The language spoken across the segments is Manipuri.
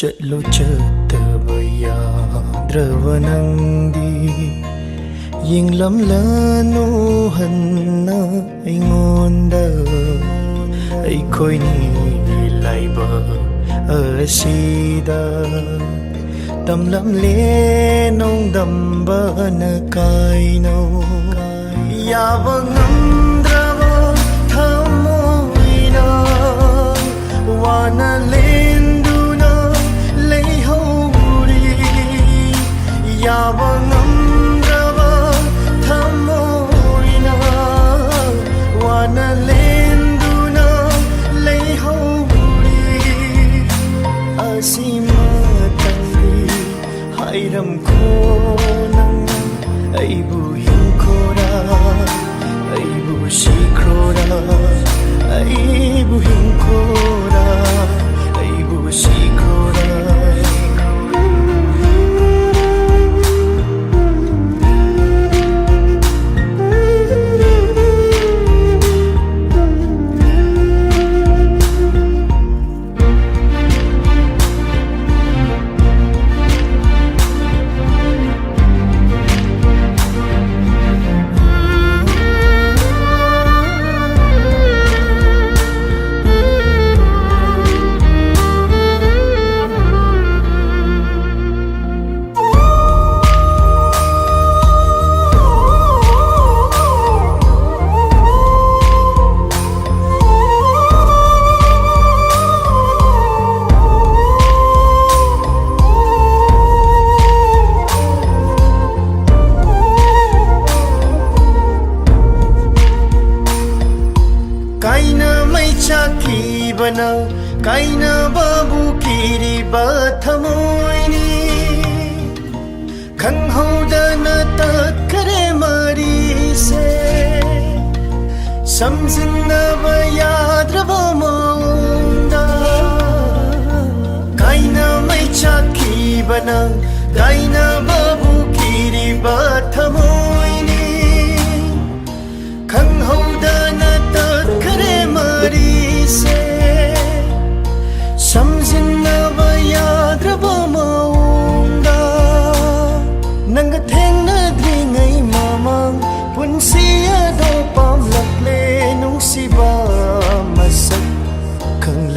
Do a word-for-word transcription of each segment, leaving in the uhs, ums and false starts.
ꯆꯠꯂꯨ ꯆꯠꯇꯕ ꯌꯥꯗ꯭ꯔꯕ ꯅꯪꯗꯤ, ꯌꯦꯡꯂꯝꯂꯅꯨ ꯍꯟꯅ ꯑꯩꯉꯣꯟꯗ꯫ ꯑꯩꯈꯣꯏꯅꯤꯒꯤ ꯂꯥꯏꯕꯛ ꯑꯁꯤꯗ ꯇꯝꯂꯝꯂꯦ ꯅꯣꯡꯗꯝꯕꯅ ꯀꯥꯏꯅꯧ꯫ ꯌꯥꯕ ꯉꯝꯗ꯭ꯔꯕ ꯊꯃꯣꯏꯅ ꯋꯥꯅ ꯂꯦꯟꯗꯨꯅ ꯂꯩꯍꯧꯔꯤ꯫ ꯌꯥꯕ ꯉꯝꯗ꯭ꯔꯕ ꯊꯃꯣꯏꯅ ꯋꯥꯅ ꯂꯦꯟꯗꯨꯅ ꯂꯩꯍꯧꯔꯤ꯫ ꯑꯁꯤꯃꯇꯪꯗꯤ ꯍꯥꯏꯔꯝꯈꯣ ꯅꯪ, ꯑꯩꯕꯨ ꯍꯤꯡꯈꯣꯔꯥ, ꯑꯩꯕꯨ ꯁꯤꯈ꯭ꯔꯣꯔꯥ, ꯑꯩꯕꯨ ꯍꯤꯡꯈꯣꯔꯥ, ꯑꯩꯕꯨ ꯁꯤꯈ꯭ꯔꯣꯔꯥ꯫ ꯀꯥꯏꯅ ꯃꯩ ꯆꯥꯛꯈꯤꯕꯅ ꯀꯥꯏꯅꯕꯕꯨ ꯀꯤꯔꯤꯕ ꯊꯃꯣꯏꯅꯤ꯫ ꯈꯪꯍꯧꯗꯅ ꯇꯠꯈꯔꯦ ꯃꯔꯤꯁꯦ, ꯁꯝꯖꯤꯟꯅꯕ ꯌꯥꯗ꯭ꯔꯕ ꯃꯑꯣꯡꯗ꯫ ꯀꯥꯏꯅ ꯃꯩ ꯆꯥꯛꯈꯤꯕꯅ ꯀꯥꯏꯅꯕꯕꯨ ꯀꯤꯔꯤꯕ ꯊꯃꯣꯏꯅꯤ꯫ ꯈꯪꯍꯧꯗꯅ ꯇꯠꯈꯔꯦ ꯃꯔꯤꯁꯦ, ꯁꯝꯖꯤꯟꯅꯕ ꯌꯥ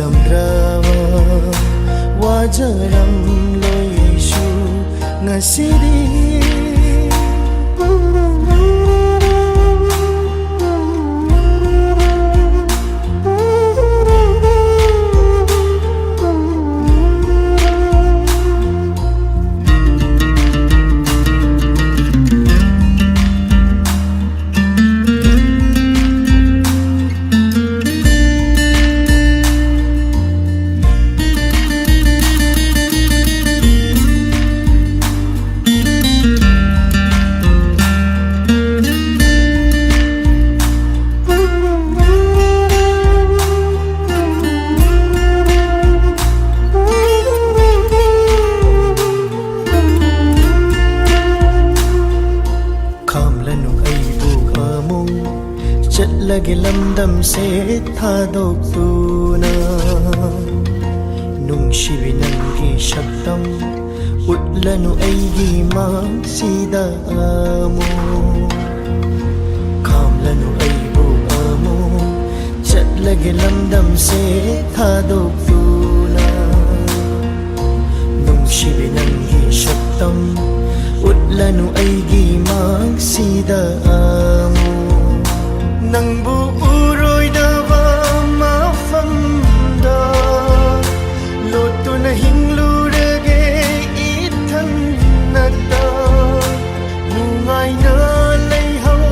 ꯈꯪꯗ꯭ꯔꯕ ꯋꯥꯖꯔꯝꯂꯣꯏꯁꯨ ꯉꯁꯤꯗꯤ꯫ ꯈꯥꯝꯂꯅꯨ ꯑꯩꯕꯨ ꯑꯃꯨꯛ, ꯆꯠꯂꯒꯦ ꯂꯝꯗꯝꯁꯦ ꯊꯥꯗꯣꯛꯇꯨꯅ꯫ ꯅꯨꯡꯁꯤꯕꯤ ꯅꯪꯒꯤ ꯁꯛꯇꯝ ꯎꯠꯂꯅꯨ ꯑꯩꯒꯤ ꯃꯥꯡꯁꯤꯗ ꯑꯃꯨꯛ꯫ ꯈꯥꯝꯂꯅꯨ ꯑꯩꯕꯨ ꯑꯃꯨꯛ, ꯆꯠꯂꯒꯦ ꯂꯝꯗꯝꯁꯦ ꯊꯥꯗꯣꯛꯇꯨꯅ꯫ ꯅꯨꯡꯁꯤꯕꯤ ꯅꯪꯒꯤ ꯁꯛꯇꯝ ꯎꯠꯂꯅꯨ ꯑꯩꯒꯤ ꯃꯥꯡꯁꯤꯗ ꯑꯃꯨꯛ꯫ ꯅꯪꯕꯨ ꯎꯔꯣꯏꯗꯕ ꯃꯐꯝꯗ ꯂꯣꯠꯇꯨꯅ ꯍꯤꯡꯂꯨꯔꯒꯦ ꯏꯊꯟꯅꯇ꯫ ꯅꯨꯡꯉꯥꯏꯅ ꯂꯩꯍꯧ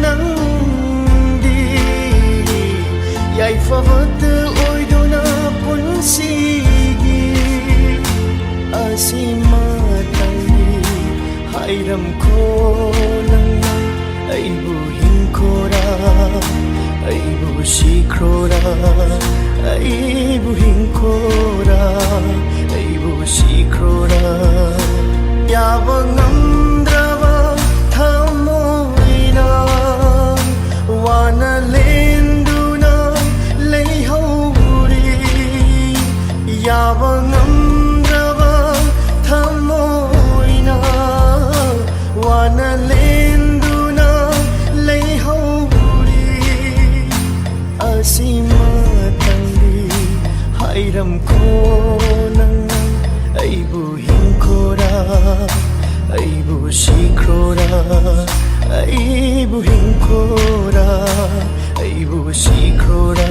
ꯅꯪꯗꯤ, ꯌꯥꯏꯐꯕꯇ ꯑꯣꯏꯗꯨꯅ ꯄꯨꯟꯁꯤꯒꯤ ꯑꯁꯤꯃꯇꯪꯗꯤ ꯍꯥꯏꯔꯝꯈꯣ ꯅꯪꯅ꯫ ꯑꯩꯕꯨ ꯍꯤꯡꯈꯣꯔꯥ, ꯑꯩꯕꯨ ꯁꯤꯈ꯭ꯔꯣꯔꯥ, ꯑꯩꯕꯨ ꯍꯤꯡꯈꯣꯔꯥ, ꯑꯩꯕꯨ ꯁꯤꯈ꯭ꯔꯣꯔꯥ꯫ ꯌꯥꯕ ꯉꯝꯗ꯭ꯔꯕ ꯊꯃꯣꯏꯅ ꯋꯥꯅ ꯂꯦꯟꯗꯨꯅ ꯂꯩꯍꯧꯔꯤ꯫ ꯌꯥꯕ ꯉꯝꯗ꯭ꯔꯕ ꯊꯃꯣꯏꯅ ꯋꯥꯅ ꯂꯦꯟꯗꯨꯅ ꯂꯩꯍꯧꯔꯤ꯫ ꯑꯁꯤꯃꯇꯪꯗꯤ ꯈꯣ ꯅꯪ ꯑꯩꯕꯨ ꯍꯤꯡꯈꯣꯔꯥ, ꯑꯩꯕꯨ ꯁꯤꯈ꯭ꯔꯣꯔꯥ, ꯑꯩꯕꯨ ꯍꯤꯡꯈꯣꯔꯥ, ꯑꯩꯕꯨ ꯁꯤꯈ꯭ꯔꯣꯔꯥ꯫